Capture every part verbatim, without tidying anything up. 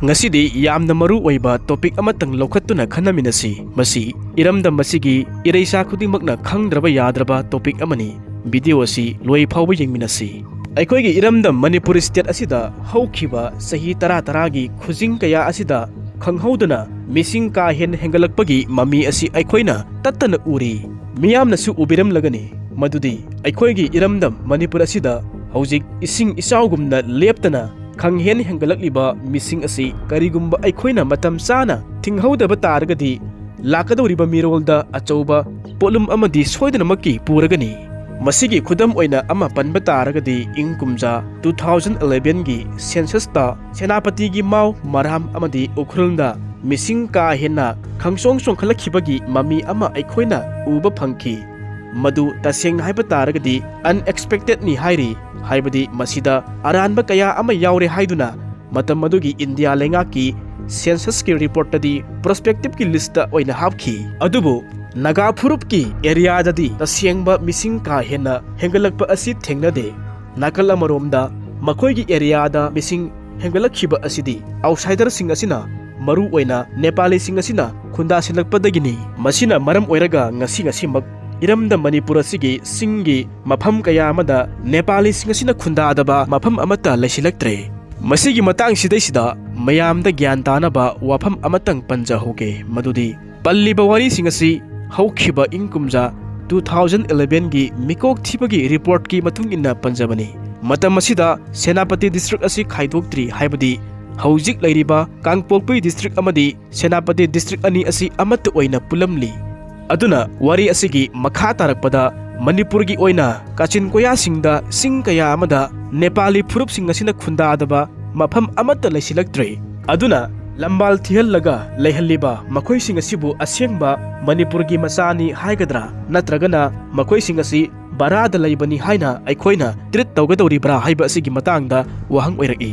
ꯉꯁꯤꯗꯤ ꯌꯥꯝꯅ ꯃꯔꯨ ꯑꯣꯏꯕ topic ꯑꯃꯇꯪ ꯂꯧꯈꯠꯇꯨꯅ ꯈꯟꯅꯃꯤꯟꯅꯁꯤ꯫ ꯃꯁꯤ ꯏꯔꯝꯗꯝ ꯑꯁꯤꯒꯤ ꯏꯔꯩꯆꯥ ꯈꯨꯗꯤꯡꯃꯛꯅ ꯈꯪꯗ꯭ꯔꯕ ꯌꯥꯗ꯭ꯔꯕ topic ꯑꯃꯅꯤ꯫ Video ꯑꯁꯤ ꯂꯣꯏ ꯐꯥꯎꯕ ꯌꯦꯡꯃꯤꯟꯅꯁꯤ꯫ ꯑꯩꯈꯣꯏꯒꯤ ꯏꯔꯝꯗꯝ ꯃꯅꯤꯄꯨꯔ state ꯑꯁꯤꯗ ꯍꯧꯈꯤꯕ ꯆꯍꯤ ꯇꯔꯥ ꯇꯔꯥꯒꯤ ꯈꯨꯖꯤꯡ ꯀꯌꯥ ꯑꯁꯤꯗ ꯈꯪꯍꯧꯗꯅ ꯃꯤꯁꯤꯡ ꯀꯥ ꯍꯦꯟꯅ ꯍꯦꯟꯒꯠꯂꯛꯄꯒꯤ ꯃꯃꯤ ꯑꯁꯤ ꯑꯩꯈꯣꯏꯅ ꯇꯠꯇꯅ ꯎꯔꯤ꯫ ꯃꯤꯌꯥꯝꯅꯁꯨ ꯎꯕꯤꯔꯝꯂꯒꯅꯤ ꯃꯗꯨꯗꯤ ꯑꯩꯈꯣꯏꯒꯤ ꯏꯔꯝꯗꯝ ꯃꯅꯤꯄꯨꯔ ꯑꯁꯤꯗ ꯍꯧꯖꯤꯛ ꯏꯁꯤꯡ ꯏꯆꯥꯎꯒꯨꯝꯅ ꯂꯦꯞꯇꯅ ꯈꯪꯍꯦꯟ ꯍꯦꯟꯒꯠꯂꯛꯂꯤꯕ ꯃꯤꯁꯤꯡ ꯑꯁꯤ ꯀꯔꯤꯒꯨꯝꯕ ꯑꯩꯈꯣꯏꯅ ꯃꯇꯝ ꯆꯥꯅ ꯊꯤꯡꯍꯧꯗꯕ ꯇꯥꯔꯒꯗꯤ ꯂꯥꯛꯀꯗꯧꯔꯤꯕ ꯃꯤꯔꯣꯜꯗ ꯑꯆꯧꯕ ꯄꯣꯠꯂꯨꯝ ꯑꯃꯗꯤ ꯁꯣꯏꯗꯅꯃꯛꯀꯤ ꯄꯨꯔꯒꯅꯤ꯫ ꯃꯁꯤꯒꯤ ꯈꯨꯗꯝ ꯑꯣꯏꯅ ꯑꯃ ꯄꯟꯕ ꯇꯥꯔꯒꯗꯤ ꯏꯪ ꯀꯨꯝꯖꯥ two thousand elevenꯒꯤ censusꯇ ꯁꯦꯅꯥꯄꯇꯤꯒꯤ ꯃꯥꯎ, ꯃꯔꯥꯝ ꯑꯃꯗꯤ ꯎꯈ꯭ꯔꯨꯜꯗ ꯃꯤꯁꯤꯡ ꯀꯥ ꯍꯦꯟꯅ ꯈꯪꯆꯣꯡ ꯆꯣꯡꯈꯠꯂꯛꯈꯤꯕꯒꯤ ꯃꯃꯤ ꯑꯃ ꯑꯩꯈꯣꯏꯅ ꯎꯕ ꯐꯪꯈꯤ꯫ ꯃꯗꯨ ꯇꯁꯦꯡꯅ ꯍꯥꯏꯕ ꯇꯥꯔꯒꯗꯤ unexpectedꯅꯤ ꯍꯥꯏꯔꯤ, ꯍꯥꯏꯕꯗꯤ ꯃꯁꯤꯗ ꯑꯔꯥꯟꯕ ꯀꯌꯥ ꯑꯃ ꯌꯥꯎꯔꯦ ꯍꯥꯏꯗꯨꯅ ꯃꯇꯝ ꯑꯗꯨꯒꯤ ꯏꯟꯗꯤꯌꯥ ꯂꯩꯉꯥꯛꯀꯤ censusꯀꯤ reportꯇꯗꯤ prospectiveꯀꯤ listꯇ ꯑꯣꯏꯅ ꯍꯥꯞꯈꯤ꯫ ꯑꯗꯨꯕꯨ ꯅꯥꯒꯥ ꯐꯨꯔꯨꯞꯀꯤ areaꯗꯗꯤ ꯇꯁꯦꯡꯕ ꯃꯤꯁꯤꯡ ꯀꯥ ꯍꯦꯟꯅ ꯍꯦꯟꯒꯠꯂꯛꯄ ꯑꯁꯤ ꯊꯦꯡꯅꯗꯦ꯫ ꯅꯥꯀꯜ ꯑꯃꯔꯣꯝꯗ ꯃꯈꯣꯏꯒꯤ areaꯗ ꯃꯤꯁꯤꯡ ꯍꯦꯟꯒꯠꯂꯛꯈꯤꯕ ꯑꯁꯤꯗꯤ outsiderꯁꯤꯡ ꯑꯁꯤꯅ, ꯃꯔꯨ ꯑꯣꯏꯅ ꯅꯦꯄꯥꯂꯤꯁꯤꯡ ꯑꯁꯤꯅ ꯈꯨꯟꯗꯥꯁꯤꯜꯂꯛꯄꯗꯒꯤꯅꯤ꯫ ꯃꯁꯤꯅ ꯃꯔꯝ ꯑꯣꯏꯔꯒ ꯉꯁꯤ ꯉꯁꯤꯃꯛ ꯏꯔꯝꯗꯝ ꯃꯅꯤꯄꯨꯔ ꯑꯁꯤꯒꯤ ꯆꯤꯡꯒꯤ ꯃꯐꯝ ꯀꯌꯥ ꯑꯃꯗ ꯅꯦꯄꯥꯂꯤꯁꯤꯡ ꯑꯁꯤꯅ ꯈꯨꯟꯗꯥꯗꯕ ꯃꯐꯝ ꯑꯃꯠꯇ ꯂꯩꯁꯤꯜꯂꯛꯇ꯭ꯔꯦ꯫ ꯃꯁꯤꯒꯤ ꯃꯇꯥꯡꯁꯤꯗꯩꯁꯤꯗ ꯃꯌꯥꯝꯗ ꯒ꯭ꯌꯥꯟ ꯇꯥꯅꯕ ꯋꯥꯐꯝ ꯑꯃꯇꯪ ꯄꯟꯖꯍꯧꯒꯦ, ꯃꯗꯨꯗꯤ ꯄꯜꯂꯤꯕ ꯋꯥꯔꯤꯁꯤꯡ ꯑꯁꯤ ꯍꯧꯈꯤꯕ ꯏꯪ ꯀꯨꯝꯖꯥ two thousand elevenꯒꯤ ꯃꯤꯀꯣꯛ ꯊꯤꯕꯒꯤ reportꯀꯤ ꯃꯇꯨꯡ ꯏꯟꯅ ꯄꯟꯖꯕꯅꯤ꯫ ꯃꯇꯝ ꯑꯁꯤꯗ ꯁꯦꯅꯥꯄꯇꯤ district ꯑꯁꯤ ꯈꯥꯏꯗꯣꯛꯇ꯭ꯔꯤ, ꯍꯥꯏꯕꯗꯤ ꯍꯧꯖꯤꯛ ꯂꯩꯔꯤꯕ ꯀꯥꯡꯄꯣꯛꯄꯤ district ꯑꯃꯗꯤ ꯁꯦꯅꯥꯄꯇꯤ district ꯑꯅꯤ ꯑꯁꯤ ꯑꯃꯠꯇ ꯑꯣꯏꯅ ꯄꯨꯜꯂꯝꯂꯤ꯫ ꯑꯗꯨꯅ ꯋꯥꯔꯤ ꯑꯁꯤꯒꯤ ꯃꯈꯥ ꯇꯥꯔꯛꯄꯗ ꯃꯅꯤꯄꯨꯔꯒꯤ ꯑꯣꯏꯅ ꯀꯥꯆꯤꯟ ꯀꯣꯌꯥꯁꯤꯡꯗ ꯆꯤꯡ ꯀꯌꯥ ꯑꯃꯗ ꯅꯦꯄꯥꯂꯤ ꯐꯨꯔꯨꯞꯁꯤꯡ ꯑꯁꯤꯅ ꯈꯨꯟꯗꯥꯗꯕ ꯃꯐꯝ ꯑꯃꯠꯇ ꯂꯩꯁꯤꯜꯂꯛꯇ꯭ꯔꯦ꯫ ꯑꯗꯨꯅ ꯂꯝꯕꯥꯜ ꯊꯤꯍꯜꯂꯒ ꯂꯩꯍꯜꯂꯤꯕ ꯃꯈꯣꯏꯁꯤꯡ ꯑꯁꯤꯕꯨ ꯑꯁꯦꯡꯕ ꯃꯅꯤꯄꯨꯔꯒꯤ ꯃꯆꯥꯅꯤ ꯍꯥꯏꯒꯗ꯭ꯔꯥ, ꯅꯠꯇ꯭ꯔꯒꯅ ꯃꯈꯣꯏꯁꯤꯡ ꯑꯁꯤ ꯚꯔꯥꯗ ꯂꯩꯕꯅꯤ ꯍꯥꯏꯅ ꯑꯩꯈꯣꯏꯅ treat ꯇꯧꯒꯗꯧꯔꯤꯕ꯭ꯔꯥ ꯍꯥꯏꯕ ꯑꯁꯤꯒꯤ ꯃꯇꯥꯡꯗ ꯋꯥꯍꯪ ꯑꯣꯏꯔꯛꯏ꯫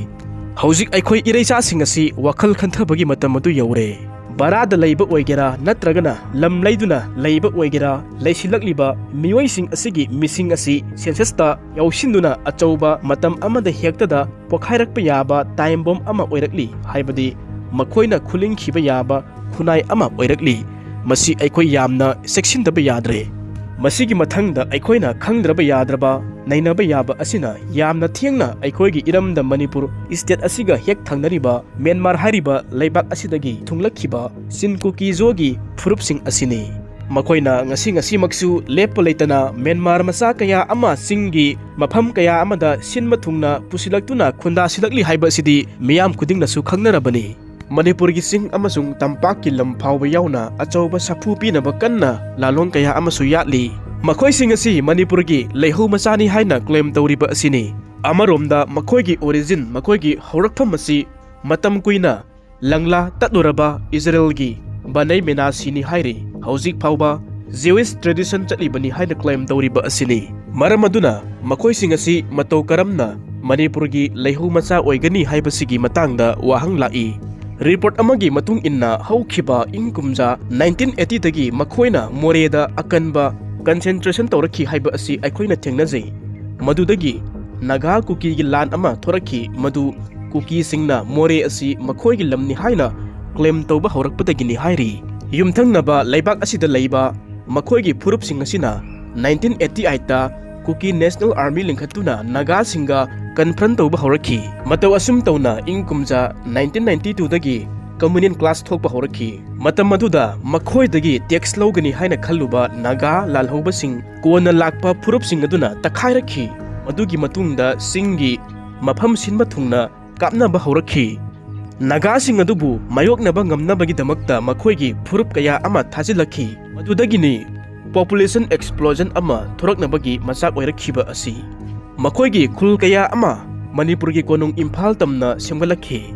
ꯍꯧꯖꯤꯛ ꯑꯩꯈꯣꯏ ꯏꯔꯩꯆꯥꯁꯤꯡ ꯑꯁꯤ ꯋꯥꯈꯜ ꯈꯟꯊꯕꯒꯤ ꯃꯇꯝ ꯑꯗꯨ ꯌꯧꯔꯦ꯫ ꯚꯔꯥꯗ ꯂꯩꯕ ꯑꯣꯏꯒꯦꯔꯥ ꯅꯠꯇ꯭ꯔꯒꯅ ꯂꯝ ꯂꯩꯗꯨꯅ ꯂꯩꯕ ꯑꯣꯏꯒꯦꯔꯥ, ꯂꯩꯁꯤꯜꯂꯛꯂꯤꯕ ꯃꯤꯑꯣꯏꯁꯤꯡ ꯑꯁꯤꯒꯤ ꯃꯤꯁꯤꯡ ꯑꯁꯤ ꯁꯦꯟꯁꯁꯇ ꯌꯥꯎꯁꯤꯟꯗꯨꯅ ꯑꯆꯧꯕ ꯃꯇꯝ ꯑꯃꯗ ꯍꯦꯛꯇꯗ ꯄꯣꯈꯥꯏꯔꯛꯄ ꯌꯥꯕ ꯇꯥꯏꯝ ꯕꯣꯝ ꯑꯃ ꯑꯣꯏꯔꯛꯂꯤ, ꯍꯥꯏꯕꯗꯤ ꯃꯈꯣꯏꯅ ꯈꯨꯂꯤꯡꯈꯤꯕ ꯌꯥꯕ ꯈꯨꯟꯅꯥꯏ ꯑꯃ ꯑꯣꯏꯔꯛꯂꯤ꯫ ꯃꯁꯤ ꯑꯩꯈꯣꯏ ꯌꯥꯝꯅ ꯆꯦꯛꯁꯤꯟꯗꯕ ꯌꯥꯗ꯭ꯔꯦ꯫ ꯃꯁꯤꯒꯤ ꯃꯊꯪꯗ ꯑꯩꯈꯣꯏꯅ ꯈꯪꯗ꯭ꯔꯕ ꯌꯥꯗ꯭ꯔꯕ ꯅꯩꯅꯕ ꯌꯥꯕ ꯑꯁꯤꯅ ꯌꯥꯝꯅ ꯊꯦꯡꯅ ꯑꯩꯈꯣꯏꯒꯤ ꯏꯔꯝꯗꯝ ꯃꯅꯤꯄꯨꯔ state ꯑꯁꯤꯒ ꯍꯦꯛ ꯊꯪꯅꯔꯤꯕ ꯃ꯭ꯌꯥꯟꯃꯥꯔ ꯍꯥꯏꯔꯤꯕ ꯂꯩꯕꯥꯛ ꯑꯁꯤꯗꯒꯤ ꯊꯨꯡꯂꯛꯈꯤꯕ ꯆꯤꯟ ꯀꯨꯀꯤꯖꯣꯒꯤ ꯐꯨꯔꯨꯞꯁꯤꯡ ꯑꯁꯤꯅꯤ꯫ ꯃꯈꯣꯏꯅ ꯉꯁꯤ ꯉꯁꯤꯃꯛꯁꯨ ꯂꯦꯞꯄ ꯂꯩꯇꯅ ꯃ꯭ꯌꯥꯟꯃꯥꯔ ꯃꯆꯥ ꯀꯌꯥ ꯑꯃ ꯆꯤꯡꯒꯤ ꯃꯐꯝ ꯀꯌꯥ ꯑꯃꯗ ꯁꯤꯟꯕ ꯊꯨꯡꯅ ꯄꯨꯁꯤꯜꯂꯛꯇꯨꯅ ꯈꯨꯟꯗꯥꯁꯤꯜꯂꯛꯂꯤ ꯍꯥꯏꯕ ꯑꯁꯤꯗꯤ ꯃꯤꯌꯥꯝ ꯈꯨꯗꯤꯡꯅꯁꯨ ꯈꯪꯅꯔꯕꯅꯤ꯫ ꯃꯅꯤꯄꯨꯔꯒꯤ ꯆꯤꯡ ꯑꯃꯁꯨꯡ ꯇꯝꯄꯥꯛꯀꯤ ꯂꯝ ꯐꯥꯎꯕ ꯌꯥꯎꯅ ꯑꯆꯧꯕ ꯁꯥꯐꯨ ꯄꯤꯅꯕ ꯀꯟꯅ ꯂꯥꯂꯣꯡ ꯀꯌꯥ ꯑꯃꯁꯨ ꯌꯥꯠꯂꯤ꯫ ꯃꯈꯣꯏꯁꯤꯡ ꯑꯁꯤ ꯃꯅꯤꯄꯨꯔꯒꯤ ꯂꯩꯍꯧ ꯃꯆꯥꯅꯤ ꯍꯥꯏꯅ claim ꯇꯧꯔꯤꯕ ꯑꯁꯤꯅꯤ꯫ ꯑꯃꯔꯣꯝꯗ ꯃꯈꯣꯏꯒꯤ origin, ꯃꯈꯣꯏꯒꯤ ꯍꯧꯔꯛꯐꯝ ꯑꯁꯤ ꯃꯇꯝ ꯀꯨꯏꯅ ꯂꯪꯂꯥ ꯇꯠꯂꯨꯔꯕ ꯏꯖꯔꯦꯜꯒꯤ ꯕꯅꯩ ꯃꯦꯅꯥꯁꯤꯅꯤ ꯍꯥꯏꯔꯤ꯫ ꯍꯧꯖꯤꯛ ꯐꯥꯎꯕ Jewish tradition ꯆꯠꯂꯤꯕꯅꯤ ꯍꯥꯏꯅ claim ꯇꯧꯔꯤꯕ ꯑꯁꯤꯅꯤ꯫ ꯃꯔꯝ ꯑꯗꯨꯅ ꯃꯈꯣꯏꯁꯤꯡ ꯑꯁꯤ ꯃꯇꯧ ꯀꯔꯝꯅ ꯃꯅꯤꯄꯨꯔꯒꯤ ꯂꯩꯍꯧ ꯃꯆꯥ ꯑꯣꯏꯒꯅꯤ ꯍꯥꯏꯕꯁꯤꯒꯤ ꯃꯇꯥꯡꯗ ꯋꯥꯍꯪ ꯂꯥꯛꯏ꯫ Report ꯑꯃꯒꯤ ꯃꯇꯨꯡ ꯏꯟꯅ ꯍꯧꯈꯤꯕ ꯏꯪ ꯀꯨꯝꯖꯥ nineteen eighty ꯗꯒꯤ ꯃꯈꯣꯏꯅ ꯃꯣꯔꯦꯗ ꯑꯀꯟꯕ concentration ꯇꯧꯔꯛꯈꯤ ꯍꯥꯏꯕ ꯑꯁꯤ ꯑꯩꯈꯣꯏꯅ ꯊꯦꯡꯅꯖꯩ꯫ ꯃꯗꯨꯗꯒꯤ ꯅꯥꯒꯥ ꯀꯨꯀꯤꯒꯤ ꯂꯥꯟ ꯑꯃ ꯊꯣꯔꯛꯈꯤ, ꯃꯗꯨ ꯀꯨꯀꯤꯁꯤꯡꯅ ꯃꯣꯔꯦ ꯑꯁꯤ ꯃꯈꯣꯏꯒꯤ ꯂꯝꯅꯤ ꯍꯥꯏꯅ claim ꯇꯧꯕ ꯍꯧꯔꯛꯄꯗꯒꯤꯅꯤ ꯍꯥꯏꯔꯤ꯫ ꯌꯨꯝꯊꯪꯅꯕ ꯂꯩꯕꯥꯛ ꯑꯁꯤꯗ ꯂꯩꯕ ꯃꯈꯣꯏꯒꯤ ꯐꯨꯔꯨꯞꯁꯤꯡ ꯑꯁꯤꯅ nineteen eighty eight ꯇ ꯀꯨꯀꯤ National Army ꯂꯤꯡꯈꯠꯇꯨꯅ ꯅꯥꯒꯥꯁꯤꯡꯒ confront ꯇꯧꯕ ꯍꯧꯔꯛꯈꯤ꯫ ꯃꯇꯧ ꯑꯁꯨꯝ ꯇꯧꯅ ꯏꯪ ꯀꯨꯝꯖꯥ nineteen ninety two ꯗꯒꯤ communal clash ꯊꯣꯛꯄ ꯍꯧꯔꯛꯈꯤ꯫ ꯃꯇꯝ ꯑꯗꯨꯗ ꯃꯈꯣꯏꯗꯒꯤ tax ꯂꯧꯒꯅꯤ ꯍꯥꯏꯅ ꯈꯜꯂꯨꯕ ꯅꯥꯒꯥ ꯂꯥꯜꯍꯧꯕꯁꯤꯡ ꯀꯣꯟꯅ ꯂꯥꯛꯄ ꯐꯨꯔꯨꯞꯁꯤꯡ ꯑꯗꯨꯅ ꯇꯛꯈꯥꯏꯔꯛꯈꯤ꯫ ꯃꯗꯨꯒꯤ ꯃꯇꯨꯡꯗ ꯆꯤꯡꯒꯤ ꯃꯐꯝ ꯁꯤꯟꯕ ꯊꯨꯡꯅ ꯀꯥꯞꯅꯕ ꯍꯧꯔꯛꯈꯤ꯫ ꯅꯥꯒꯥꯁꯤꯡ ꯑꯗꯨꯕꯨ ꯃꯥꯌꯣꯛꯅꯕ ꯉꯝꯅꯕꯒꯤꯗꯃꯛꯇ ꯃꯈꯣꯏꯒꯤ ꯐꯨꯔꯨꯞ ꯀꯌꯥ ꯑꯃ ꯊꯥꯖꯤꯜꯂꯛꯈꯤ꯫ ꯃꯗꯨꯗꯒꯤꯅꯤ population explosion ꯑꯃ ꯊꯣꯔꯛꯅꯕꯒꯤ ꯃꯆꯥꯛ ꯑꯣꯏꯔꯛꯈꯤꯕ ꯑꯁꯤ꯫ ꯃꯈꯣꯏꯒꯤ ꯈꯨꯜ ꯀꯌꯥ ꯑꯃ ꯃꯅꯤꯄꯨꯔꯒꯤ ꯀꯣꯅꯨꯡ ꯏꯝꯐꯥꯜ ꯇꯝꯅ ꯁꯦꯝꯒꯠꯂꯛꯈꯤ꯫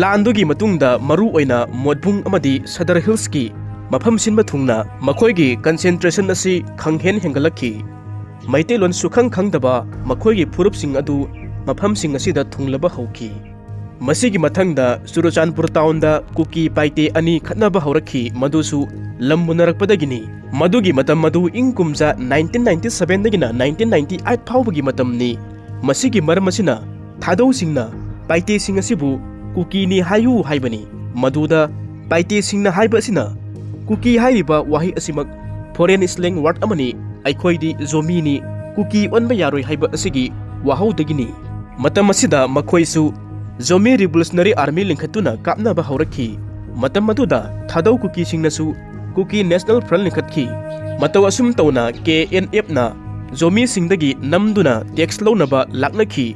ꯂꯥꯟꯗꯨꯒꯤ ꯃꯇꯨꯡꯗ ꯃꯔꯨ ꯑꯣꯏꯅ ꯃꯣꯠꯕꯨꯡ ꯑꯃꯗꯤ ꯁꯗꯔ ꯍꯤꯜꯁꯀꯤ ꯃꯐꯝ ꯁꯤꯟꯕ ꯊꯨꯡꯅ ꯃꯈꯣꯏꯒꯤ concentration ꯑꯁꯤ ꯈꯪꯍꯦꯟ ꯍꯦꯟꯒꯠꯂꯛꯈꯤ꯫ ꯃꯩꯇꯩꯂꯣꯟ ꯁꯨꯈꯪ ꯈꯪꯗꯕ ꯃꯈꯣꯏꯒꯤ ꯐꯨꯔꯨꯞꯁꯤꯡ ꯑꯗꯨ ꯃꯐꯝꯁꯤꯡ ꯑꯁꯤꯗ ꯊꯨꯡꯂꯕ ꯍꯧꯈꯤ꯫ ꯃꯁꯤꯒꯤ ꯃꯊꯪꯗ ꯆꯨꯔꯆꯥꯟꯄꯨꯔ ꯇꯥꯎꯟꯗ ꯀꯨꯀꯤ ꯄꯥꯏꯇꯦ ꯑꯅꯤ ꯈꯠꯅꯕ ꯍꯧꯔꯛꯈꯤ, ꯃꯗꯨꯁꯨ ꯂꯝ ꯃꯨꯟꯅꯔꯛꯄꯗꯒꯤꯅꯤ꯫ ꯃꯗꯨꯒꯤ ꯃꯇꯝ ꯑꯗꯨ ꯏꯪ ꯀꯨꯝꯖꯥ ꯅꯥꯏꯟꯇꯤꯟ ꯅꯥꯏꯟꯇꯤ ꯁꯚꯦꯟꯗꯒꯤꯅ ꯅꯥꯏꯟꯇꯤꯟ ꯅꯥꯏꯟꯇꯤ ꯑꯩꯠ ꯐꯥꯎꯕꯒꯤ ꯃꯇꯝꯅꯤ꯫ ꯃꯁꯤꯒꯤ ꯃꯔꯝ ꯑꯁꯤꯅ ꯊꯥꯗꯧꯁꯤꯡꯅ ꯄꯥꯏꯇꯦꯁꯤꯡ ꯑꯁꯤꯕꯨ ꯀꯨꯀꯤꯅꯤ ꯍꯥꯏꯌꯨ ꯍꯥꯏꯕꯅꯤ꯫ ꯃꯗꯨꯗ ꯄꯥꯏꯇꯦꯁꯤꯡꯅ ꯍꯥꯏꯕ ꯑꯁꯤꯅ ꯀꯨꯀꯤ ꯍꯥꯏꯔꯤꯕ ꯋꯥꯍꯩ ꯑꯁꯤꯃꯛ ꯐꯣꯔꯦꯟ ꯁ꯭ꯂꯦꯡ ꯋꯥꯔꯗ ꯑꯃꯅꯤ, ꯑꯩꯈꯣꯏꯗꯤ ꯖꯣꯃꯤꯅꯤ, ꯀꯨꯀꯤ ꯑꯣꯟꯕ ꯌꯥꯔꯣꯏ ꯍꯥꯏꯕ ꯑꯁꯤꯒꯤ ꯋꯥꯍꯧꯗꯒꯤꯅꯤ꯫ ꯃꯇꯝ ꯑꯁꯤꯗ ꯃꯈꯣꯏꯁꯨ ꯖꯣꯃꯤ ꯔꯤꯚꯣꯂꯨꯁꯅꯔꯤ ꯑꯥꯔꯃꯤ ꯂꯤꯡꯈꯠꯇꯨꯅ ꯀꯥꯞꯅꯕ ꯍꯧꯔꯛꯈꯤ꯫ ꯃꯇꯝ ꯑꯗꯨꯗ ꯊꯥꯗꯧ ꯀꯨꯀꯤꯁꯤꯡꯅꯁꯨ ꯀꯨꯀꯤ ꯅꯦꯁꯅꯦꯜ ꯐ꯭ꯔꯟꯠ ꯂꯤꯡꯈꯠꯈꯤ꯫ ꯃꯇꯧ ꯑꯁꯨꯝ ꯇꯧꯅ ꯀꯦ ꯑꯦꯟ ꯑꯦꯐꯅ ꯖꯣꯃꯤꯁꯤꯡꯗꯒꯤ ꯅꯝꯗꯨꯅ ꯇꯦꯛꯁ ꯂꯧꯅꯕ ꯂꯥꯛꯅꯈꯤ꯫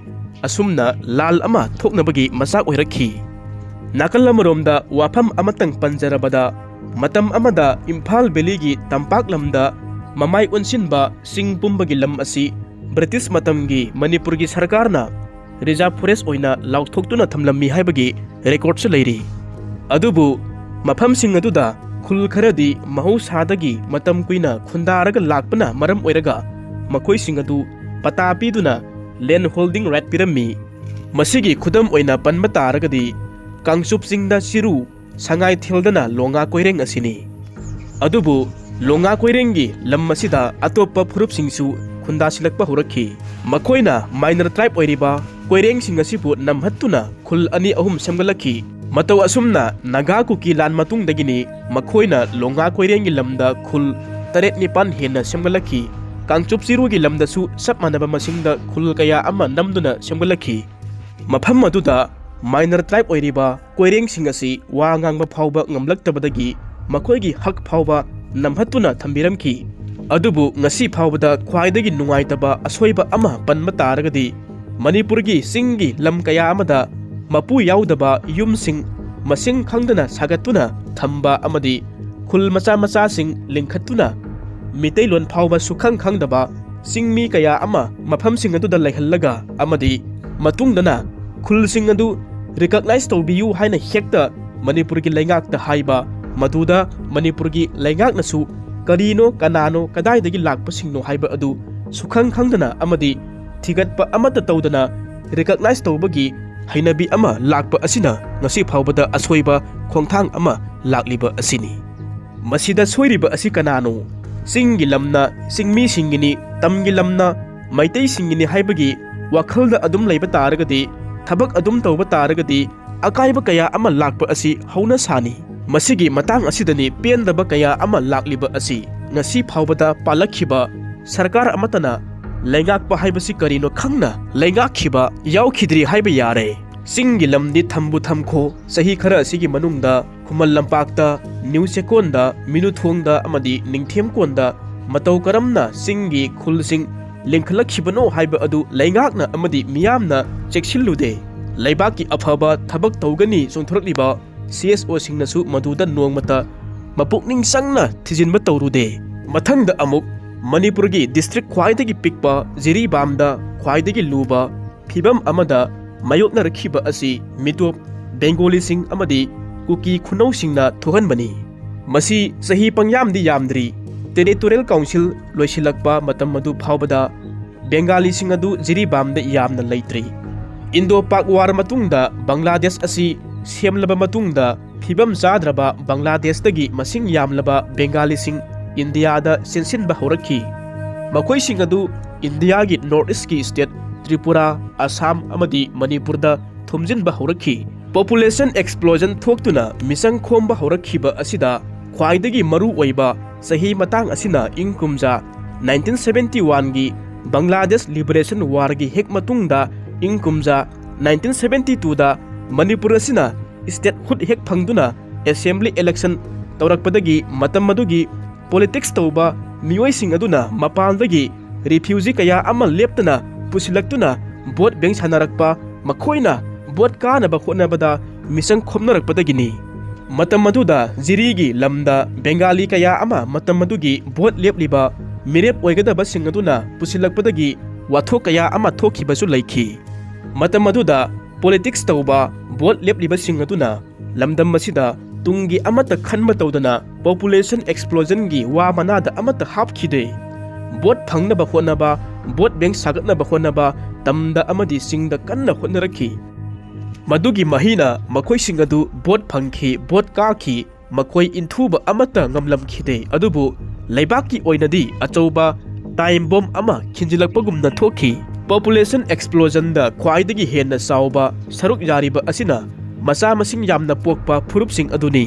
ꯑꯁꯨꯝꯅ ꯂꯥꯜ ꯑꯃ ꯊꯣꯛꯅꯕꯒꯤ ꯃꯆꯥꯛ ꯑꯣꯏꯔꯛꯈꯤ꯫ ꯅꯥꯀꯜ ꯑꯃꯔꯣꯝꯗ ꯋꯥꯐꯝ ꯑꯃꯇꯪ ꯄꯟꯖꯔꯕꯗ, ꯃꯇꯝ ꯑꯃꯗ ꯏꯝꯐꯥꯜ ꯚꯦꯂꯤꯒꯤ ꯇꯝꯄꯥꯛ ꯂꯝꯗ ꯃꯃꯥꯏ ꯑꯣꯟꯁꯤꯟꯕ ꯆꯤꯡ ꯄꯨꯝꯕꯒꯤ ꯂꯝ ꯑꯁꯤ ꯕ꯭ꯔꯤꯇꯤꯁ ꯃꯇꯝꯒꯤ ꯃꯅꯤꯄꯨꯔꯒꯤ ꯁꯔꯀꯥꯔꯅ ꯔꯤꯖꯥꯔꯚ ꯐꯣꯔꯦꯁ ꯑꯣꯏꯅ ꯂꯥꯎꯊꯣꯛꯇꯨꯅ ꯊꯝꯂꯝꯃꯤ ꯍꯥꯏꯕꯒꯤ ꯔꯦꯀꯣꯔꯗꯁꯨ ꯂꯩꯔꯤ꯫ ꯑꯗꯨꯕꯨ ꯃꯐꯝꯁꯤꯡ ꯑꯗꯨꯗ ꯈꯨꯜ ꯈꯔꯗꯤ ꯃꯍꯧꯁꯥꯗꯒꯤ ꯃꯇꯝ ꯀꯨꯏꯅ ꯈꯨꯟꯗꯥꯔꯒ ꯂꯥꯛꯄꯅ ꯃꯔꯝ ꯑꯣꯏꯔꯒ ꯃꯈꯣꯏꯁꯤꯡ ꯑꯗꯨ ꯄꯇꯥ ꯄꯤꯗꯨꯅ ꯂꯦꯟ ꯍꯣꯜꯗꯤꯡ ꯔꯥꯏꯠ ꯄꯤꯔꯝꯃꯤ꯫ ꯃꯁꯤꯒꯤ ꯈꯨꯗꯝ ꯑꯣꯏꯅ ꯄꯟꯕ ꯇꯥꯔꯒꯗꯤ ꯀꯥꯡꯆꯨꯞ ꯆꯤꯡꯗ ꯆꯤꯔꯨ, ꯁꯉꯥꯏꯊꯦꯜꯗꯅ ꯂꯣꯉꯥ ꯀꯣꯏꯔꯦꯡ ꯑꯁꯤꯅꯤ꯫ ꯑꯗꯨꯕꯨ ꯂꯣꯉꯥ ꯀꯣꯏꯔꯦꯡꯒꯤ ꯂꯝ ꯑꯁꯤꯗ ꯑꯇꯣꯞꯄ ꯐꯨꯔꯨꯞꯁꯤꯡꯁꯨ ꯈꯨꯟꯗꯥꯁꯤꯜꯂꯛꯄ ꯍꯧꯔꯛꯈꯤ꯫ ꯃꯈꯣꯏꯅ ꯃꯥꯏꯅꯔ ꯇ꯭ꯔꯥꯏꯕ ꯑꯣꯏꯔꯤꯕ ꯀꯣꯏꯔꯦꯡꯁꯤꯡ ꯑꯁꯤꯕꯨ ꯅꯝꯍꯠꯇꯨꯅ ꯈꯨꯜ ꯑꯅꯤ ꯑꯍꯨꯝ ꯁꯦꯝꯒꯠꯂꯛꯈꯤ꯫ ꯃꯇꯧ ꯑꯁꯨꯝꯅ ꯅꯥꯒꯥ ꯀꯨꯀꯤ ꯂꯥꯟ ꯃꯇꯨꯡꯗꯒꯤꯅꯤ ꯃꯈꯣꯏꯅ ꯂꯣꯉꯥ ꯀꯣꯏꯔꯦꯡꯒꯤ ꯂꯝꯗ ꯈꯨꯜ ꯇꯔꯦꯠ ꯅꯤꯄꯥꯟ ꯍꯦꯟꯅ ꯁꯦꯝꯒꯠꯂꯛꯈꯤ꯫ ꯀꯥꯡꯆꯨꯞ ꯆꯤꯔꯨꯒꯤ ꯂꯝꯗꯁꯨ ꯆꯞ ꯃꯥꯟꯅꯕ ꯃꯁꯤꯡꯗ ꯈꯨꯜ ꯀꯌꯥ ꯑꯃ ꯅꯝꯗꯨꯅ ꯁꯦꯝꯒꯠꯂꯛꯈꯤ꯫ ꯃꯐꯝ ꯑꯗꯨꯗ ꯃꯥꯏꯅꯔ ꯇ꯭ꯔꯥꯏꯕ ꯑꯣꯏꯔꯤꯕ ꯀꯣꯏꯔꯦꯡꯁꯤꯡ ꯑꯁꯤ ꯋꯥ ꯉꯥꯡꯕ ꯐꯥꯎꯕ ꯉꯝꯂꯛꯇꯕꯗꯒꯤ ꯃꯈꯣꯏꯒꯤ ꯍꯛ ꯐꯥꯎꯕ ꯅꯝꯍꯠꯇꯨꯅ ꯊꯝꯕꯤꯔꯝꯈꯤ꯫ ꯑꯗꯨꯕꯨ ꯉꯁꯤ ꯐꯥꯎꯕꯗ ꯈ꯭ꯋꯥꯏꯗꯒꯤ ꯅꯨꯡꯉꯥꯏꯇꯕ ꯑꯁꯣꯏꯕ ꯑꯃ ꯄꯟꯕ ꯇꯥꯔꯒꯗꯤ, ꯃꯅꯤꯄꯨꯔꯒꯤ ꯆꯤꯡꯒꯤ ꯂꯝ ꯀꯌꯥ ꯑꯃꯗ ꯃꯄꯨ ꯌꯥꯎꯗꯕ ꯌꯨꯝꯁꯤꯡ ꯃꯁꯤꯡ ꯈꯪꯗꯅ ꯁꯥꯒꯠꯇꯨꯅ ꯊꯝꯕ ꯑꯃꯗꯤ ꯈꯨꯜ ꯃꯆꯥ ꯃꯆꯥꯁꯤꯡ ꯂꯤꯡꯈꯠꯇꯨꯅ ꯃꯤꯇꯩꯂꯣꯟ ꯐꯥꯎꯕ ꯁꯨꯈꯪ ꯈꯪꯗꯕ ꯆꯤꯡꯃꯤ ꯀꯌꯥ ꯑꯃ ꯃꯐꯝꯁꯤꯡ ꯑꯗꯨꯗ ꯂꯩꯍꯜꯂꯒ ꯑꯃꯗꯤ ꯃꯇꯨꯡꯗꯅ ꯈꯨꯜꯁꯤꯡ ꯑꯗꯨ ꯔꯤꯀꯛꯅꯥꯏꯖ ꯇꯧꯕꯤꯌꯨ ꯍꯥꯏꯅ ꯍꯦꯛꯇ ꯃꯅꯤꯄꯨꯔꯒꯤ ꯂꯩꯉꯥꯛꯇ ꯍꯥꯏꯕ, ꯃꯗꯨꯗ ꯃꯅꯤꯄꯨꯔꯒꯤ ꯂꯩꯉꯥꯛꯅꯁꯨ ꯀꯔꯤꯅꯣ, ꯀꯅꯥꯅꯣ, ꯀꯗꯥꯏꯗꯒꯤ ꯂꯥꯛꯄꯁꯤꯡꯅꯣ ꯍꯥꯏꯕ ꯑꯗꯨ ꯁꯨꯈꯪ ꯈꯪꯗꯅ ꯑꯃꯗꯤ ꯊꯤꯒꯠꯄ ꯑꯃꯠꯇ ꯇꯧꯗꯅ ꯔꯤꯀꯛꯅꯥꯏꯖ ꯇꯧꯕꯒꯤ ꯍꯩꯅꯕꯤ ꯑꯃ ꯂꯥꯛꯄ ꯑꯁꯤꯅ ꯉꯁꯤ ꯐꯥꯎꯕꯗ ꯑꯁꯣꯏꯕ ꯈꯣꯡꯊꯥꯡ ꯑꯃ ꯂꯥꯛꯂꯤꯕ ꯑꯁꯤꯅꯤ꯫ ꯃꯁꯤꯗ ꯁꯣꯏꯔꯤꯕ ꯑꯁꯤ ꯀꯅꯥꯅꯣ? ꯆꯤꯡꯒꯤ ꯂꯝꯅ ꯆꯤꯡꯃꯤꯁꯤꯡꯒꯤꯅꯤ, ꯇꯝꯒꯤ ꯂꯝꯅ ꯃꯩꯇꯩꯁꯤꯡꯒꯤꯅꯤ ꯍꯥꯏꯕꯒꯤ ꯋꯥꯈꯜꯗ ꯑꯗꯨꯝ ꯂꯩꯕ ꯇꯥꯔꯒꯗꯤ, ꯊꯕꯛ ꯑꯗꯨꯝ ꯇꯧꯕ ꯇꯥꯔꯒꯗꯤ, ꯑꯀꯥꯏꯕ ꯀꯌꯥ ꯑꯃ ꯂꯥꯛꯄ ꯑꯁꯤ ꯍꯧꯅ ꯁꯥꯅꯤ꯫ ꯃꯁꯤꯒꯤ ꯃꯇꯥꯡ ꯑꯁꯤꯗꯅꯤ ꯄꯦꯟꯗꯕ ꯀꯌꯥ ꯑꯃ ꯂꯥꯛꯂꯤꯕ ꯑꯁꯤ꯫ ꯉꯁꯤ ꯐꯥꯎꯕꯗ ꯄꯥꯜꯂꯛꯈꯤꯕ ꯁꯔꯀꯥꯔ ꯑꯃꯠꯇꯅ ꯂꯩꯉꯥꯛꯄ ꯍꯥꯏꯕꯁꯤ ꯀꯔꯤꯅꯣ ꯈꯪꯅ ꯂꯩꯉꯥꯛꯈꯤꯕ ꯌꯥꯎꯈꯤꯗ꯭ꯔꯤ ꯍꯥꯏꯕ ꯌꯥꯔꯦ꯫ ꯆꯤꯡꯒꯤ ꯂꯝꯗꯤ ꯊꯝꯕꯨ ꯊꯝꯈꯣ, ꯆꯍꯤ ꯈꯔ ꯑꯁꯤꯒꯤ ꯃꯅꯨꯡꯗ ꯈꯨꯃꯟ ꯂꯝꯄꯥꯛꯇ, ꯅ꯭ꯌꯨ ꯆꯦꯛꯀꯣꯟꯗ, ꯃꯤꯅꯨꯊꯣꯡꯗ ꯑꯃꯗꯤ ꯅꯤꯡꯊꯦꯝꯀꯣꯟꯗ ꯃꯇꯧ ꯀꯔꯝꯅ ꯆꯤꯡꯒꯤ ꯈꯨꯜꯁꯤꯡ ꯂꯤꯡꯈꯠꯂꯛꯈꯤꯕꯅꯣ ꯍꯥꯏꯕ ꯑꯗꯨ ꯂꯩꯉꯥꯛꯅ ꯑꯃꯗꯤ ꯃꯤꯌꯥꯝꯅ ꯆꯦꯛꯁꯤꯜꯂꯨꯗꯦ꯫ ꯂꯩꯕꯥꯛꯀꯤ ꯑꯐꯕ ꯊꯕꯛ ꯇꯧꯒꯅꯤ ꯆꯣꯡꯊꯣꯔꯛꯂꯤꯕ ꯁꯤ ꯑꯦꯁ ꯑꯣꯁꯤꯡꯅꯁꯨ ꯃꯗꯨꯗ ꯅꯣꯡꯃꯇ ꯃꯄꯨꯛꯅꯤꯡ ꯆꯪꯅ ꯊꯤꯖꯤꯟꯕ ꯇꯧꯔꯨꯗꯦ꯫ ꯃꯊꯪꯗ ꯑꯃꯨꯛ ꯃꯅꯤꯄꯨꯔꯒꯤ ꯗꯤꯁꯇ꯭ꯔꯤꯛ ꯈ꯭ꯋꯥꯏꯗꯒꯤ ꯄꯤꯛꯄ ꯖꯤꯔꯤꯕꯥꯝꯗ ꯈ꯭ꯋꯥꯏꯗꯒꯤ ꯂꯨꯕ ꯐꯤꯕꯝ ꯑꯃꯗ ꯃꯥꯌꯣꯛꯅꯔꯛꯈꯤꯕ ꯑꯁꯤ ꯃꯤꯇꯣꯞ, ꯕꯦꯡꯒꯣꯂꯤꯁꯤꯡ ꯑꯃꯗꯤ ꯀꯨꯀꯤ ꯈꯨꯅꯧꯁꯤꯡꯅ ꯊꯣꯛꯍꯟꯕꯅꯤ꯫ ꯃꯁꯤ ꯆꯍꯤ ꯄꯪꯌꯥꯝꯗꯤ ꯌꯥꯝꯗ꯭ꯔꯤ꯫ ꯇꯦꯔꯤꯇꯣꯔꯤꯌꯦꯜ ꯀꯥꯎꯟꯁꯤꯜ ꯂꯣꯏꯁꯤꯜꯂꯛꯄ ꯃꯇꯝ ꯑꯗꯨ ꯐꯥꯎꯕꯗ ꯕꯦꯡꯒꯥꯂꯤꯁꯤꯡ ꯑꯗꯨ ꯖꯤꯔꯤꯕꯥꯝꯗ ꯌꯥꯝꯅ ꯂꯩꯇ꯭ꯔꯤ꯫ ꯏꯟꯗꯣ ꯄꯥꯛ ꯋꯥꯔ ꯃꯇꯨꯡꯗ ꯕꯪꯒ꯭ꯂꯥꯗꯦꯁ ꯑꯁꯤ ꯁꯦꯝꯂꯕ ꯃꯇꯨꯡꯗ ꯐꯤꯕꯝ ꯆꯥꯗ꯭ꯔꯕ ꯕꯪꯒ꯭ꯂꯥꯗꯦꯁꯇꯒꯤ ꯃꯁꯤꯡ ꯌꯥꯝꯂꯕ ꯕꯦꯡꯒꯥꯂꯤꯁꯤꯡ ꯏꯟꯗꯤꯌꯥꯗ ꯆꯦꯟꯁꯤꯟꯕ ꯍꯧꯔꯛꯈꯤ꯫ ꯃꯈꯣꯏꯁꯤꯡ ꯑꯗꯨ ꯏꯟꯗꯤꯌꯥꯒꯤ ꯅꯣꯔꯠ ꯏꯁ꯭ꯠꯀꯤ ꯁ꯭ꯇꯦꯠ ꯇ꯭ꯔꯤꯄꯨꯔꯥ, ꯑꯁꯥꯝ ꯑꯃꯗꯤ ꯃꯅꯤꯄꯨꯔꯗ ꯊꯨꯝꯖꯤꯟꯕ ꯍꯧꯔꯛꯈꯤ꯫ ꯄꯣꯄꯨꯂꯦꯁꯟ ꯑꯦꯛꯁꯄ꯭ꯂꯣꯖꯟ ꯊꯣꯛꯇꯨꯅ ꯃꯤꯆꯪ ꯈꯣꯝꯕ ꯍꯧꯔꯛꯈꯤꯕ ꯑꯁꯤꯗ ꯈ꯭ꯋꯥꯏꯗꯒꯤ ꯃꯔꯨ ꯑꯣꯏꯕ ꯆꯍꯤ ꯃꯇꯥꯡ ꯑꯁꯤꯅ ꯏꯪ ꯀꯨꯝꯖꯥ ꯅꯥꯏꯟꯇꯤꯟ ꯁꯚꯦꯟꯇꯤ ꯋꯥꯟꯒꯤ ꯕꯪꯒ꯭ꯂꯥꯗꯦꯁ ꯂꯤꯕꯔꯦꯁꯟ ꯋꯥꯔꯒꯤ ꯍꯦꯛ ꯃꯇꯨꯡꯗ ꯏꯪ ꯀꯨꯝꯖꯥ ꯅꯥꯏꯟꯇꯤꯟ ꯁꯚꯦꯟꯇꯤ ꯇꯨꯗ ꯃꯅꯤꯄꯨꯔ ꯑꯁꯤꯅ ꯁ꯭ꯇꯦꯠꯍꯨꯗ ꯍꯦꯛ ꯐꯪꯗꯨꯅ ꯑꯦꯁꯦꯝꯕ꯭ꯂꯤ ꯏꯂꯦꯛꯁꯟ ꯇꯧꯔꯛꯄꯗꯒꯤ ꯃꯇꯝ ꯑꯗꯨꯒꯤ ꯄꯣꯂꯤꯇꯤꯛꯁ ꯇꯧꯕ ꯃꯤꯑꯣꯏꯁꯤꯡ ꯑꯗꯨꯅ ꯃꯄꯥꯟꯗꯒꯤ ꯔꯤꯐ꯭ꯌꯨꯖꯤ ꯀꯌꯥ ꯑꯃ ꯂꯦꯞꯇꯅ ꯄꯨꯁꯤꯜꯂꯛꯇꯨꯅ ꯚꯣꯠ ꯕꯦꯡ ꯁꯥꯟꯅꯔꯛꯄ, ꯃꯈꯣꯏꯅ ꯚꯣꯠ ꯀꯥꯅꯕ ꯍꯣꯠꯅꯕꯗ ꯃꯤꯆꯪ ꯈꯣꯝꯅꯔꯛꯄꯗꯒꯤꯅꯤ꯫ ꯃꯇꯝ ꯑꯗꯨꯗ ꯖꯤꯔꯤꯒꯤ ꯂꯝꯗ ꯕꯦꯡꯒꯥꯂꯤ ꯀꯌꯥ ꯑꯃ ꯃꯇꯝ ꯑꯗꯨꯒꯤ ꯚꯣꯠ ꯂꯦꯞꯂꯤꯕ ꯃꯤꯔꯦꯞ ꯑꯣꯏꯒꯗꯕꯁꯤꯡ ꯑꯗꯨꯅ ꯄꯨꯁꯤꯜꯂꯛꯄꯗꯒꯤ ꯋꯥꯊꯣꯛ ꯀꯌꯥ ꯑꯃ ꯊꯣꯛꯈꯤꯕꯁꯨ ꯂꯩꯈꯤ꯫ ꯃꯇꯝ ꯑꯗꯨꯗ ꯄꯣꯂꯤꯇꯤꯛꯁ ꯇꯧꯕ ꯚꯣꯠ ꯂꯦꯞꯂꯤꯕꯁꯤꯡ ꯑꯗꯨꯅ ꯂꯝꯗꯝ ꯑꯁꯤꯗ ꯇꯨꯡꯒꯤ ꯑꯃꯠꯇ ꯈꯟꯕ ꯇꯧꯗꯅ ꯄꯣꯄꯨꯂꯦꯁꯟ ꯑꯦꯛꯁꯄ꯭ꯂꯣꯖꯟꯒꯤ ꯋꯥ ꯃꯅꯥꯗ ꯑꯃꯠꯇ ꯍꯥꯞꯈꯤꯗꯦ꯫ ꯚꯣꯠ ꯐꯪꯅꯕ ꯍꯣꯠꯅꯕ, ꯚꯣꯠ ꯕꯦꯡ ꯁꯥꯒꯠꯅꯕ ꯍꯣꯠꯅꯕ ꯇꯝꯗ ꯑꯃꯗꯤ ꯆꯤꯡꯗ ꯀꯟꯅ ꯍꯣꯠꯅꯔꯛꯈꯤ꯫ ꯃꯗꯨꯒꯤ ꯃꯍꯩꯅ ꯃꯈꯣꯏꯁꯤꯡ ꯑꯗꯨ ꯚꯣꯠ ꯐꯪꯈꯤ, ꯚꯣꯠ ꯀꯥꯈꯤ, ꯃꯈꯣꯏ ꯏꯟꯊꯨꯕ ꯑꯃꯠꯇ ꯉꯝꯂꯝꯈꯤꯗꯦ꯫ ꯑꯗꯨꯕꯨ ꯂꯩꯕꯥꯛꯀꯤ ꯑꯣꯏꯅꯗꯤ ꯑꯆꯧꯕ time bomb ꯑꯃ ꯈꯤꯟꯖꯤꯜꯂꯛꯄꯒꯨꯝꯅ ꯊꯣꯛꯈꯤ꯫ Population explosionꯗ ꯈ꯭ꯋꯥꯏꯗꯒꯤ ꯍꯦꯟꯅ ꯆꯥꯎꯕ ꯁꯔꯨꯛ ꯌꯥꯔꯤꯕ ꯑꯁꯤꯅ ꯃꯆꯥ ꯃꯁꯤꯡ ꯌꯥꯝꯅ ꯄꯣꯛꯄ ꯐꯨꯔꯨꯞꯁꯤꯡ ꯑꯗꯨꯅꯤ꯫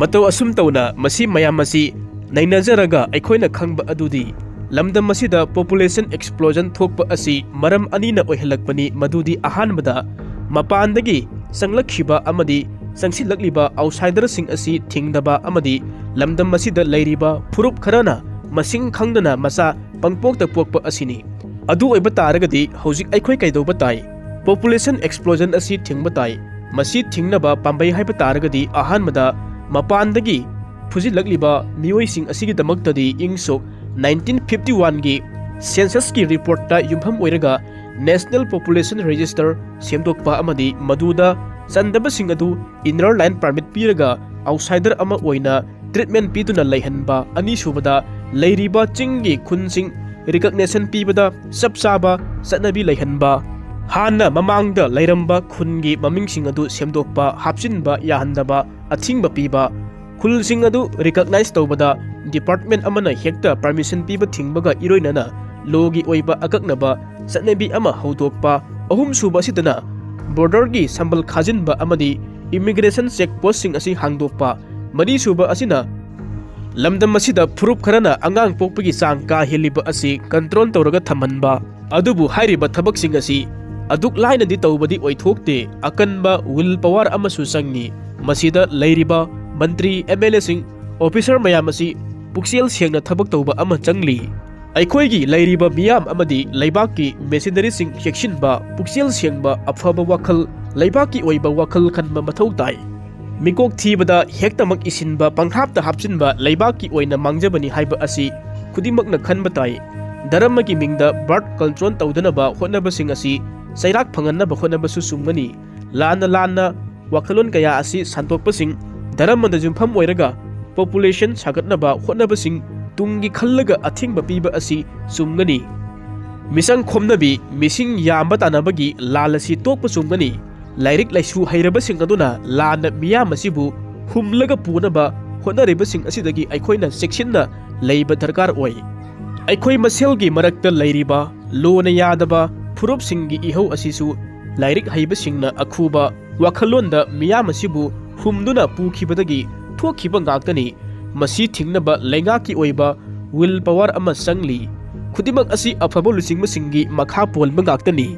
ꯃꯇꯧ ꯑꯁꯨꯝ ꯇꯧꯅ ꯃꯁꯤ ꯃꯌꯥꯝ ꯑꯁꯤ ꯅꯩꯅꯖꯔꯒ ꯑꯩꯈꯣꯏꯅ ꯈꯪꯕ ꯑꯗꯨꯗꯤ ꯂꯝꯗꯝ ꯑꯁꯤꯗ population explosion ꯊꯣꯛꯄ ꯑꯁꯤ ꯃꯔꯝ ꯑꯅꯤꯅ ꯑꯣꯏꯍꯜꯂꯛꯄꯅꯤ, ꯃꯗꯨꯗꯤ ꯑꯍꯥꯟꯕꯗ ꯃꯄꯥꯟꯗꯒꯤ ꯆꯪꯂꯛꯈꯤꯕ ꯑꯃꯗꯤ ꯆꯪꯁꯤꯜꯂꯛꯂꯤꯕ outsiderꯁꯤꯡ ꯑꯁꯤ ꯊꯤꯡꯗꯕ ꯑꯃꯗꯤ ꯂꯝꯗꯝ ꯑꯁꯤꯗ ꯂꯩꯔꯤꯕ ꯐꯨꯔꯨꯞ ꯈꯔꯅ ꯃꯁꯤꯡ ꯈꯪꯗꯅ ꯃꯆꯥ ꯄꯪꯄꯣꯛꯇ ꯄꯣꯛꯄ ꯑꯁꯤꯅꯤ꯫ ꯑꯗꯨ ꯑꯣꯏꯕ ꯇꯥꯔꯒꯗꯤ ꯍꯧꯖꯤꯛ ꯑꯩꯈꯣꯏ ꯀꯩꯗꯧꯕ ꯇꯥꯏ? Population explosion ꯑꯁꯤ ꯊꯤꯡꯕ ꯇꯥꯏ꯫ ꯃꯁꯤ ꯊꯤꯡꯅꯕ ꯄꯥꯝꯕꯩ ꯍꯥꯏꯕ ꯇꯥꯔꯒꯗꯤ ꯑꯍꯥꯟꯕꯗ ꯃꯄꯥꯟꯗꯒꯤ ꯐꯨꯖꯤꯜꯂꯛꯂꯤꯕ ꯃꯤꯑꯣꯏꯁꯤꯡ ꯑꯁꯤꯒꯤꯗꯃꯛꯇꯗꯤ ꯏꯪ ꯁꯣꯛ nineteen fifty oneꯒꯤ censusꯀꯤ reportꯇ ꯌꯨꯝꯐꯝ ꯑꯣꯏꯔꯒ National Population Register ꯁꯦꯝꯗꯣꯛꯄ ꯑꯃꯗꯤ ꯃꯗꯨꯗ ꯆꯟꯗꯕꯁꯤꯡ ꯑꯗꯨ inner line permit ꯄꯤꯔꯒ outsider ꯑꯃ ꯑꯣꯏꯅ treatment ꯄꯤꯗꯨꯅ ꯂꯩꯍꯟꯕ, ꯑꯅꯤꯁꯨꯕꯗ ꯂꯩꯔꯤꯕ ꯆꯤꯡꯒꯤ ꯈꯨꯟꯁꯤꯡ recognition ꯄꯤꯕꯗ ꯆꯞ ꯆꯥꯕ ꯆꯠꯅꯕꯤ ꯂꯩꯍꯟꯕ, ꯍꯥꯟꯅ ꯃꯃꯥꯡꯗ ꯂꯩꯔꯝꯕ ꯈꯨꯟꯒꯤ ꯃꯃꯤꯡꯁꯤꯡ ꯑꯗꯨ ꯁꯦꯝꯗꯣꯛꯄ, ꯍꯥꯞꯆꯤꯟꯕ ꯌꯥꯍꯟꯗꯕ ꯑꯊꯤꯡꯕ ꯄꯤꯕ, ꯈꯨꯜꯁꯤꯡ ꯑꯗꯨ recognize ꯇꯧꯕꯗ department ꯑꯃꯅ ꯍꯦꯛꯇ permission ꯄꯤꯕ ꯊꯤꯡꯕꯒ ꯏꯔꯣꯏꯅꯅ lawꯒꯤ ꯑꯣꯏꯕ ꯑꯀꯛꯅꯕ ꯆꯠꯅꯕꯤ ꯑꯃ ꯍꯧꯗꯣꯛꯄ, ꯑꯍꯨꯝꯁꯨꯕ ꯑꯁꯤꯗꯅ borderꯒꯤ ꯁꯝꯕꯜ ꯈꯥꯖꯤꯟꯕ ꯑꯃꯗꯤ immigration check postꯁꯤꯡ ꯑꯁꯤ ꯍꯥꯡꯗꯣꯛꯄ, ꯃꯔꯤꯁꯨꯕ ꯑꯁꯤꯅ ꯂꯝꯗꯝ ꯑꯁꯤꯗ ꯐꯨꯔꯨꯞ ꯈꯔꯅ ꯑꯉꯥꯡ ꯄꯣꯛꯄꯒꯤ ꯆꯥꯡ ꯀꯥ ꯍꯦꯜꯂꯤꯕ ꯑꯁꯤ control ꯇꯧꯔꯒ ꯊꯝꯍꯟꯕ꯫ ꯑꯗꯨꯕꯨ ꯍꯥꯏꯔꯤꯕ ꯊꯕꯛꯁꯤꯡ ꯑꯁꯤ ꯑꯗꯨꯛ ꯂꯥꯏꯅꯗꯤ ꯇꯧꯕꯗꯤ ꯑꯣꯏꯊꯣꯛꯇꯦ, ꯑꯀꯟꯕ will power ꯑꯃꯁꯨ ꯆꯪꯏ꯫ ꯃꯁꯤꯗ ꯂꯩꯔꯤꯕ ꯃꯟꯇ꯭ꯔꯤ, MLAꯁꯤꯡ, officer ꯃꯌꯥꯝ ꯑꯁꯤ ꯄꯨꯛꯆꯦꯜ ꯁꯦꯡꯅ ꯊꯕꯛ ꯇꯧꯕ ꯑꯃ ꯆꯪꯂꯤ꯫ ꯑꯩꯈꯣꯏꯒꯤ ꯂꯩꯔꯤꯕ ꯃꯤꯌꯥꯝ ꯑꯃꯗꯤ ꯂꯩꯕꯥꯛꯀꯤ machineryꯁꯤꯡ ꯆꯦꯛꯁꯤꯟꯕ, ꯄꯨꯛꯆꯦꯜ ꯁꯦꯡꯕ, ꯑꯐꯕ ꯋꯥꯈꯜ, ꯂꯩꯕꯥꯛꯀꯤ ꯑꯣꯏꯕ ꯋꯥꯈꯜ ꯈꯟꯕ ꯃꯊꯧ ꯇꯥꯏ꯫ ꯃꯤꯀꯣꯛ ꯊꯤꯕꯗ ꯍꯦꯛꯇꯃꯛ ꯏꯁꯤꯟꯕ, ꯄꯪꯍꯥꯞꯇ ꯍꯥꯞꯆꯤꯟꯕ ꯂꯩꯕꯥꯛꯀꯤ ꯑꯣꯏꯅ ꯃꯥꯡꯖꯕꯅꯤ ꯍꯥꯏꯕ ꯑꯁꯤ ꯈꯨꯗꯤꯡꯃꯛꯅ ꯈꯟꯕ ꯇꯥꯏ꯫ ꯙꯔꯃꯒꯤ ꯃꯤꯡꯗ birth control ꯇꯧꯗꯅꯕ ꯍꯣꯠꯅꯕꯁꯤꯡ ꯑꯁꯤ ꯆꯩꯔꯥꯛ ꯐꯪꯍꯟꯅꯕ ꯍꯣꯠꯅꯕꯁꯨ ꯆꯨꯝꯒꯅꯤ꯫ ꯂꯥꯟꯅ ꯂꯥꯟꯅ ꯋꯥꯈꯜꯂꯣꯟ ꯀꯌꯥ ꯑꯁꯤ ꯁꯟꯗꯣꯛꯄꯁꯤꯡ, ꯙꯔꯃꯗ ꯌꯨꯝꯐꯝ ꯑꯣꯏꯔꯒ population ꯁꯥꯒꯠꯅꯕ ꯍꯣꯠꯅꯕꯁꯤꯡ ꯇꯨꯡꯒꯤ ꯈꯜꯂꯒ ꯑꯊꯤꯡꯕ ꯄꯤꯕ ꯑꯁꯤ ꯆꯨꯝꯒꯅꯤ꯫ ꯃꯤꯆꯪ ꯈꯣꯝꯅꯕꯤ, ꯃꯤꯁꯤꯡ ꯌꯥꯝꯕ ꯇꯥꯟꯅꯕꯒꯤ ꯂꯥꯜ ꯑꯁꯤ ꯇꯣꯛꯄ ꯆꯨꯝꯒꯅꯤ꯫ ꯂꯥꯏꯔꯤꯛ ꯂꯥꯏꯁꯨ ꯍꯩꯔꯕꯁꯤꯡ ꯑꯗꯨꯅ ꯂꯥꯟꯅ ꯃꯤꯌꯥꯝ ꯑꯁꯤꯕꯨ ꯍꯨꯝꯂꯒ ꯄꯨꯅꯕ ꯍꯣꯠꯅꯔꯤꯕꯁꯤꯡ ꯑꯁꯤꯗꯒꯤ ꯑꯩꯈꯣꯏꯅ ꯆꯦꯛꯁꯤꯟꯅ ꯂꯩꯕ ꯗꯔꯀꯥꯔ ꯑꯣꯏ꯫ ꯑꯩꯈꯣꯏ ꯃꯁꯦꯜꯒꯤ ꯃꯔꯛꯇ ꯂꯩꯔꯤꯕ ꯂꯣꯅ ꯌꯥꯗꯕ ꯐꯨꯔꯨꯞꯁꯤꯡꯒꯤ ꯏꯍꯧ ꯑꯁꯤꯁꯨ ꯂꯥꯏꯔꯤꯛ ꯍꯩꯕꯁꯤꯡꯅ ꯑꯈꯨꯕ ꯋꯥꯈꯜꯂꯣꯟꯗ ꯃꯤꯌꯥꯝ ꯑꯁꯤꯕꯨ ꯍꯨꯝꯗꯨꯅ ꯄꯨꯈꯤꯕꯗꯒꯤ ꯊꯣꯛꯈꯤꯕ ꯉꯥꯛꯇꯅꯤ꯫ ꯃꯁꯤ ꯊꯤꯡꯅꯕ ꯂꯩꯉꯥꯛꯀꯤ ꯑꯣꯏꯕ ꯋꯤꯜ ꯄꯥꯋꯔ ꯑꯃ ꯆꯪꯂꯤ꯫ ꯈꯨꯗꯤꯡꯃꯛ ꯑꯁꯤ ꯑꯐꯕ ꯂꯨꯆꯤꯡꯕꯁꯤꯡꯒꯤ ꯃꯈꯥ ꯄꯣꯟꯕ ꯉꯥꯛꯇꯅꯤ꯫